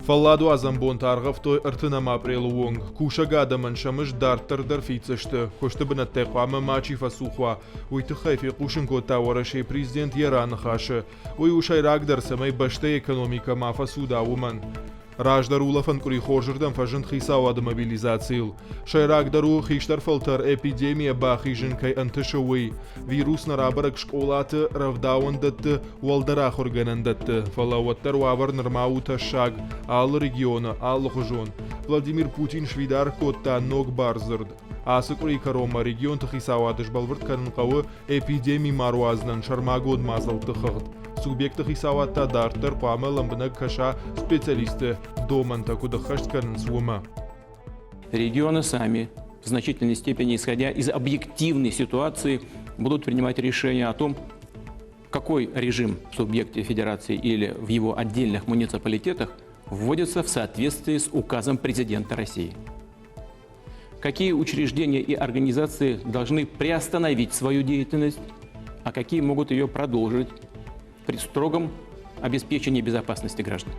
Фӕлладуадзӕн бонтӕ аргъӕвтой ӕртынӕм апърелы онг. Кусӕг адӕмӕн сӕ мызд дарддӕр дӕр фиддзысты. Куысты бынӕттӕй хъуамӕ мачи фӕцух уа. Уый тыххӕй фехъусын кодта Уӕрӕсейы президент йӕ раныхасы. Уый у сӕйрагдӕр, цӕмӕй бӕстӕйы экономикӕ ма фӕцуда, уымӕн. Раздӕр улӕфӕн къуыри хорзырдӕм фӕзынд хицауады мобилизацийыл. Сӕйрагдӕр у, хистӕр фӕлтӕр эпидемийӕ бахизын кӕй ӕнтысы, уый. Вирус нӕ рабӕрӕг скъолаты, рӕвдауӕндӕтты, уӕлдӕр ахуыргӕнӕндӕтты, фӕлӕ уӕддӕр уавӕр нырма у тӕссаг. Алы регионы алыхуызон. Владимир Путин сфидар кодта ног бардзырд. Ацы къуырийы кӕронмӕ регионты хицауады сбӕлвырд кӕнын хъӕуы эпидеми ма руадзынӕн сӕрмагонд мадзӕлтты хыгъд. Субъекты хицауад та дарддӕр хъуамӕ лӕмбынӕг кӕса специалистты домӕнтӕ куыд ӕххӕст кӕнынц, уымӕ. Регионы сами в значительной степени, исходя из объективной ситуации, будут принимать решения о том, какой режим в субъекте федерации или в его отдельных муниципалитетах вводится в соответствии с указом президента России. Какие учреждения и организации должны приостановить свою деятельность, а какие могут ее продолжить при строгом обеспечении безопасности граждан.